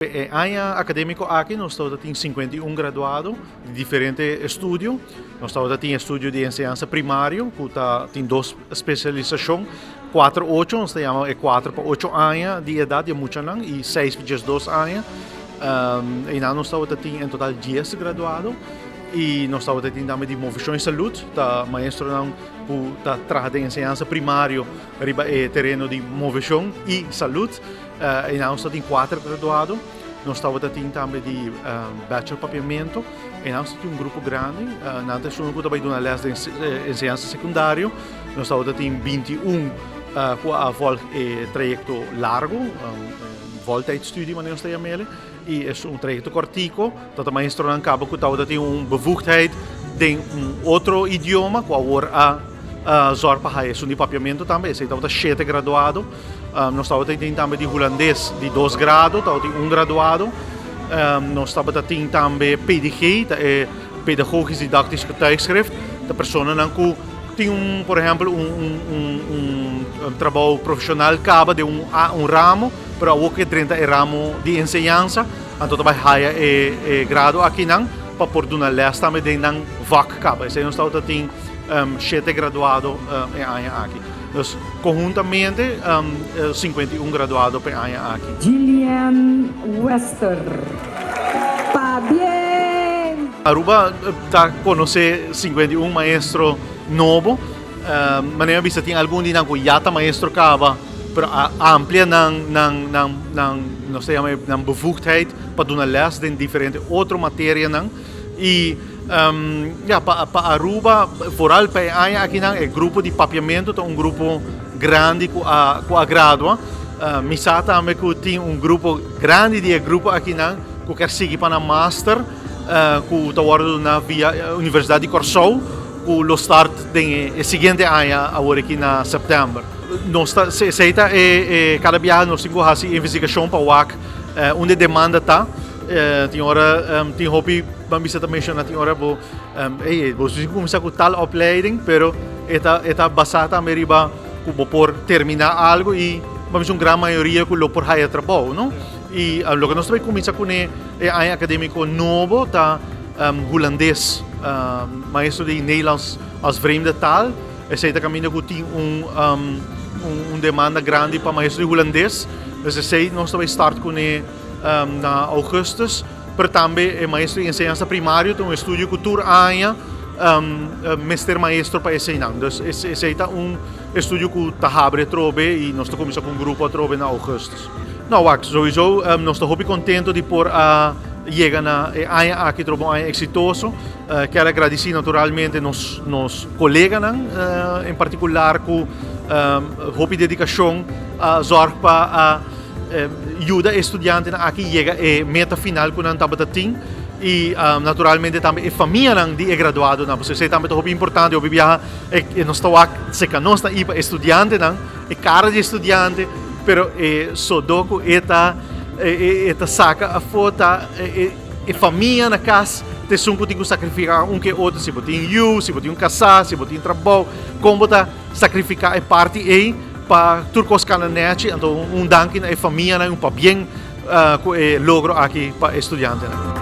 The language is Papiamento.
E aña academico aki nos tabata tin 51 graduado di diferente estudio. Nos tabata tin estudio di enseñansa primario cu ta tin dos specialisacion, 4 8, nos ta yama e 4 pa 8 aña di edad di e muchanan y 6 pa 12 aña. Einan nos tabata tin en total 10 graduado y nos tabata tin tambe di movecion y salud, ta maestronan cu ta traha den enseñansa primario riba e tereno di movecion y salud. Einan nos ta tin kuater graduado. Nos tabata tin tambe di bachelor papiamento. Einan nos ta tin un grupo grandi. Nan ta esun ku ta bai duna les den enseñansa sekundario. Nos tabata tin 21 ku a volg e trayekto largu, voltijdstudie manera nos ta yam'el. I es un trayekto kòrtiku. Ta ta maestronan kaba ku tabata tin un bevoegdheid den un otro idioma ku awor a zòrg pa haya esun di papiamentu tambe. Esei tabata shete graduado. Nos tabata tin tambe di hulandes di dos grado, tabatin un graduado. Nos tabata tin tambe PDG, ta e Pedagogisch Didactisch Getuigschrift, ta personanan ku tin un, por ehèmpel, un un trabou profeshonal kaba den un un ramo, pero awor ke drenta e ramo di enseñansa. Anto ta bai haya e e grado akinan pa por duna les tambe den nan vak kaba. Esei nos tabata tin shete graduado e aña aki. Dus konhuntamente 51 graduado pa e aña aki. Gillian Wester, Pabien! Aruba ta konosé 51 maestro nobo. Manera mi a bisa tin algun di nan ku ya ta maestro kaba, pero a amplia nan nan nan nan nos ta yama nan bevoegdheid pa duna les den diferente otro materianan i ya pa pa Aruba vooral pa e aña akinan e grupo di papiamentu ta un grupo grandi ku a ku a gradua. Mi sa tambe ku tin un grupo grandi di e grupo akinan ku kier sigui pa nan master ku ta wòrdu duna via Universidat di Kòrsou. Ku lo start den e siguiente aña awor aki na sèptèmber. Nos ta esei ta e kada biaha nos tin ku hasi investigashon pa wak unda e demanda ta. Tin ora tin hopi ban bisa ta menshoná tin ora bo ey bo tin ku kuminsá ku tal opleiding pero e ta e ta basá tambe riba ku bo por terminá algu i ban bisa un gran mayoria ku lo por haya trabou no. I loke nos ta bai kuminsá kuné e aña akadémiko nobo ta Hulandes, maestro di Nederlands als vreemde taal. Esei ta kaminda ku tin un un demanda grandi pa maestro di hulandes. Dus esei nos ta bai start kuné na augustus. Pero tambe e maestro di enseñansa primario ta un estudio ku tur aña mester maestro pa eseinan. Dus esei ta un estudio ku ta habri atrobe i nos ta kuminsá ku un grupo atrobe na augustus. No wak, souiso nos ta hopi contento di por a yega na e aña aki troba un aña exitoso. Kier a gradici naturalmente nos nos coleganan en particular cu hopi dedicacion a zorg pa a yuda e studiantenan aki yega e meta final cu nan tabata tin y naturalmente tambe e famianan di e graduadonan pasobra esey tambe ta hopi importante hopi biaha nos ta wak seca nos ta iba e studiantenan E cara di e studiante, pero e sodó ku e ta e ta saka afó ta e famia na kas ta esun ku tin ku sakrifiká un ke otro. Si bo tin yu, si bo tin un kasá, si bo tin trabou, kon bo ta sakrifiká e parti ei pa tur kos kana nèchi? Anto un danki na e famianan i un pabien ku e logro aki pa e studiantenan.